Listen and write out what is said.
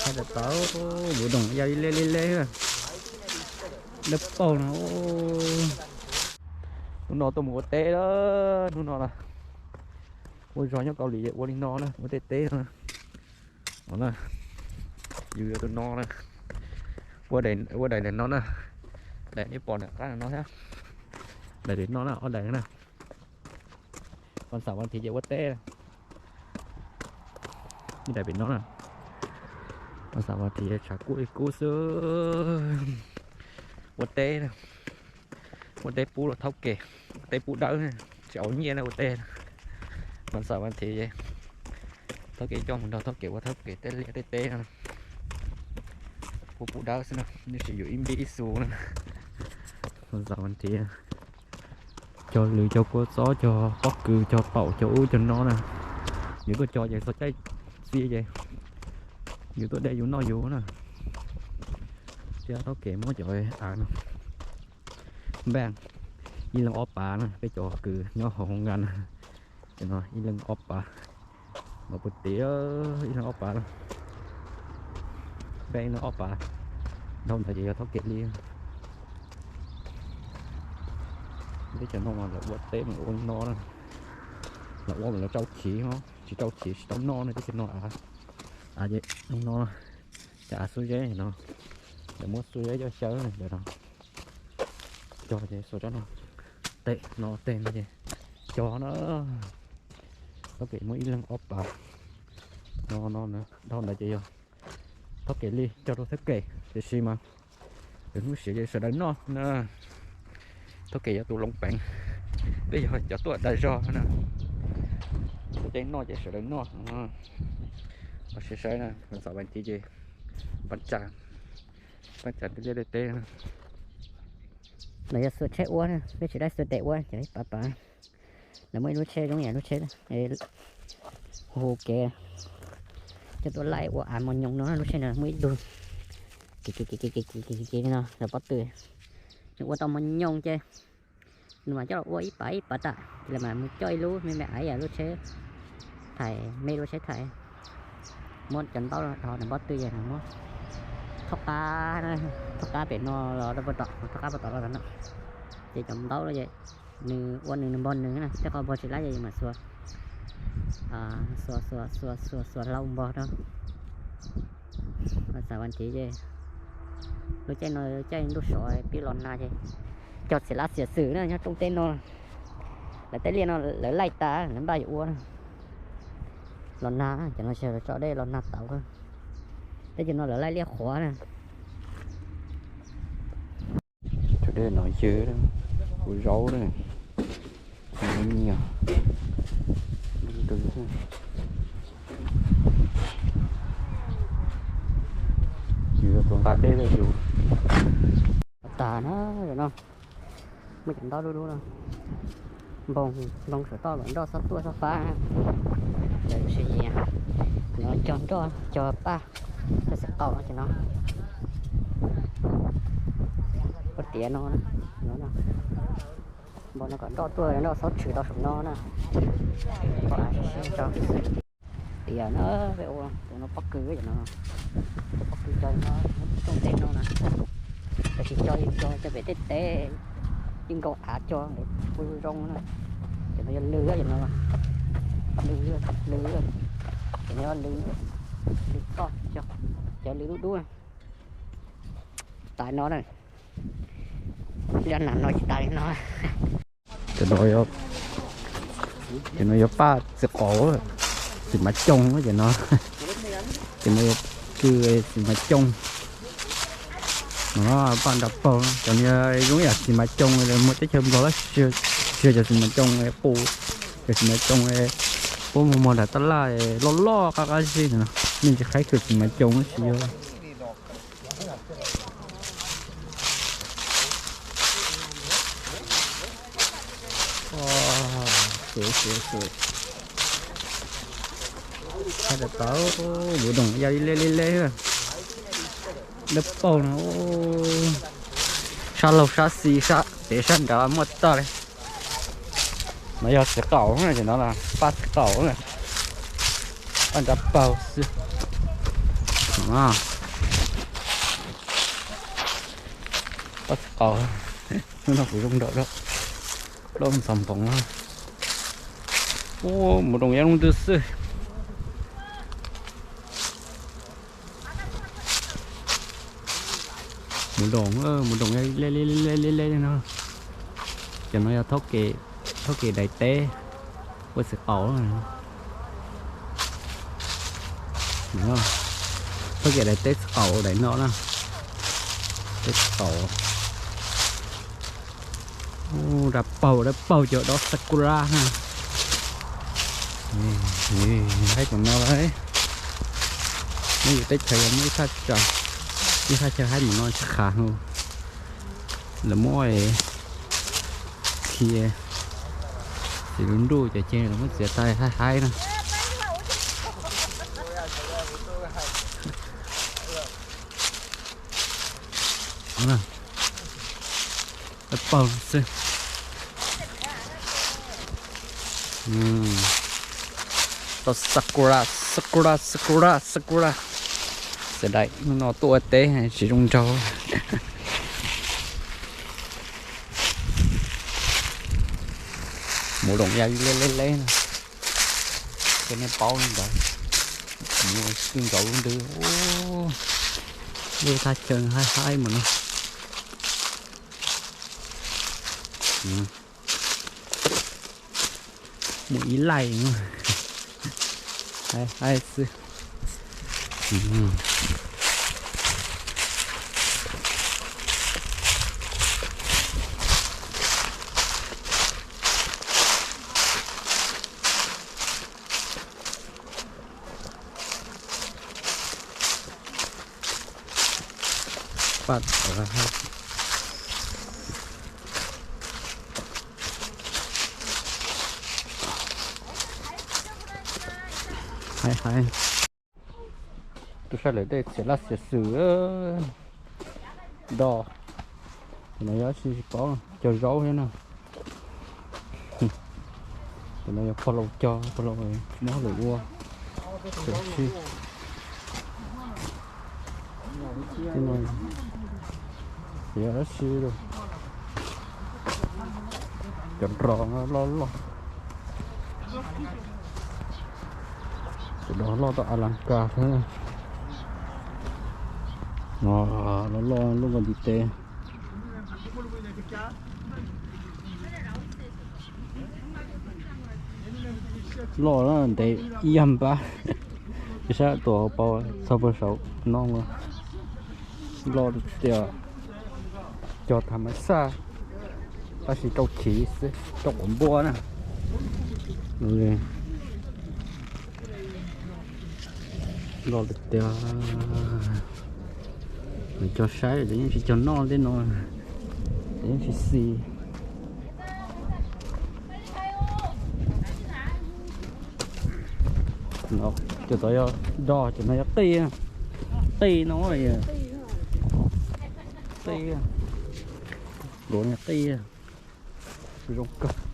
Thaum ub, vuv doom ya li lej li lej, dawb paug no. Hnub no tuaj mus ua teb, hnub no na, ua zog nyob Kaus Lim ua li no na, ua tej teb no. Yus yuav tus no na, ua daim no na, daim nej pom nram qab no thiab, daim pem no na, ob daim na. Vas xaum vas thiv ces ua teb, ib daim pem no na. Vas xaum vas thiv tshav kub li kub xwb, ua teb, ua teb pub los thaub kev, ua teb pub dawb, tsis au nyiaj na ua teb. Vas xaum vas thiv thaub kev coj mus nrog thaub kev ua thaub kev tej liaj tej teb no, pub pub dawb xwb na, nws tsis yuav ib npib ib xu na. Vas xaum vas thiv cog lws, cog kua txob, cog pob kws, cog paum, cog ub cog no na. Yus tuaj cog ces txog caij txiv ces yus tuaj de yus noj yus na. Thiab thaub kev muab cov av no npaj ib leeg ob pav na, peb cov kws nyob hauv hoo nkas na. Ces no ib leeg ob pav, nov puag tim ib leeg ob pav, peb ib leeg ob pav. Dhau ntawd ces yog thaub kev li. Teb chaws no mas lawv ua teb mas ua no na, lawv ua mas lawv rau chiv os, tsis rau chiv tsis tau noj na teb chaws no. Av ces no, cov av xub zeb no, lawv muab xub zeb coj xyaw ntawm no, cog ces xuas rau no, tej no tej no ces cog na. Thaub kev muab ib leeg ob pav no, no dhau ntawd ces yog thaub kev li, cog rau thaub kev. Tiam sis mas lwm hnub siav ces sawv daws noj na. Thaub kev yog tus loov peev, peb yog cov tuaj dag zog na. Thaub kev noj ces sawv daws noj. Los sis saib na, vas xaum vas thiv ces pab tsa, pab tsa tej liaj tej teb. Lawv yog xuas tsheb ua, peb tsis dai xuas tes ua ces pab pab. Lawv muaj ib lub tsheb zoo yam lub tsheb hu kev coj tuaj laij ua av mos nyoos no, lub tsheb no muaj ib tug kev kev kev kev kev kev li no, lawv pob tw, nws ua tau mos nyoos ces nws mas coj los ua ib pav ib pav tam, lawv mas mus coj ib lub me me aiv yam lub tsheb thais, me lub tsheb thais, muab cov ntaub dhos nws pob tw ces nws muab thoj qab, thoj qab pem no los rau puag tom, thoj qab puag tom los no, ces cov ntaub ces nws ua nws, nws npog nws na, tej qhov npog tsis lab ces yus mam xuas, xuas xuas xuas xuas xuas hlau npog rau. Vas xaum vas thiv ces lub caij no caij ntuj sov pib los nag ces cog txiv lab xiam xwm na nyob rooj teb no. Lawv tej liaj no lawv laij tas lawv npaj yuav ua na. Los nag ces no tsis lawv tso dej los nag tauv. Teb chaws no lawv laij liaj qhuav na. Tso dej no ywg, ua zaub na, nyias, yus tus nqa dej rau yus. Tas na, no muaj cov ntaub dub dub no, npoo, npoo saum toj kom nroj txhob tuaj txhob fab. Lawv sis yam no cog nroj cog paj, cog xav qaum no ces no, ua tiav no, npoo no kom nroj tuaj nroj txhob tshwm tau saum no na. Tiav na, peb ua tus no pob kws no, tus pob kws cog no, rooj teb no na. Tab sis cog cog cog pem tej teb, yeej nkaus av cog ua zoo na. Ces no yog lw, ces no lw, lw, ces no lw, lw txoj, ces lw dub dub. Tas no na, zaj nam no tsis tas li no. Ces no yuav paj txiv qaum, txiv mav cooj ces no, ces no yuav kws txiv mav cooj. No paj nra paug, cov no zoo yam txiv mav cooj, muaj teb chaws Nplog lawm tsis yog cov txiv mav cooj qus, cov txiv mav cooj puab muag muag nram tab laj loj loj qab qab zib no, nej tsis qhaib kws txiv mav cooj tsis yog. Tau, vuv doom ya li lej li lej, dawb paug no. Sab laug sab xis sab pem sab nrad muaj tag li. No yog txiv qaum na, ces no paj txiv qaum na, paj nra paug xwb. Pob txha qaus, hnub no kuv zoo nraum plaub ntxhov npoov na. Ub, mus doos yog lub ntwg xwb. Mus doos, mus doos yog leb leb leb no. Cov no yog thauj kev dais teb ua txiv qaus. Thauj kev dais teb txiv qaus daim no na. Teb txiv qaus. Ub, dab paug dab paug cov dob sakura na. Haib tus no lawm. Nyob yus teb chaws yog muaj ib thaj tsam, ib thaj chaw haib mus no tsis qhia hu. Lawv muab khi txiv lub nruj cov ceg lawv muab txiav tag haib haib na. Dab paug xwb. Tau sakura, sakura, sakura, sakura. Xav daim hnub no tuaj ua teb tsis zoo nraug. Mus doos ya leb leb leb no. Ces nej paub li ntawd. Mus txij nkaus lub ntwg. Lub thaj chaw haib haib mus no. Mus ib laij, haib haib xwb. Haib haib. Tus sab lawm dej txias laj xias xwm. Do, tus no yog tsis paub cog zaub thiab na. Tus no yog pog laus cog, pog laus muab lawm ua. Tsis, no yog dab tsi los? Cov nrog loj loj. Cov nrog loj tau a las kas thiab. No loj loj lub nkaus ntiv tes. Loj na, ntev ib yam npab. Ib sab tuam hauv paus txog puag saud no. Loj tiag, cog tham mas xaj, tab sis rau khiv xwb, rau quav npua na. Loj tiag tiag. Cog saib, yeej tsis cog noj tej no, yeej tsis xis. Cov tod yog dog, cov no yog qij, qij no, qij, luav qij zoo kawg.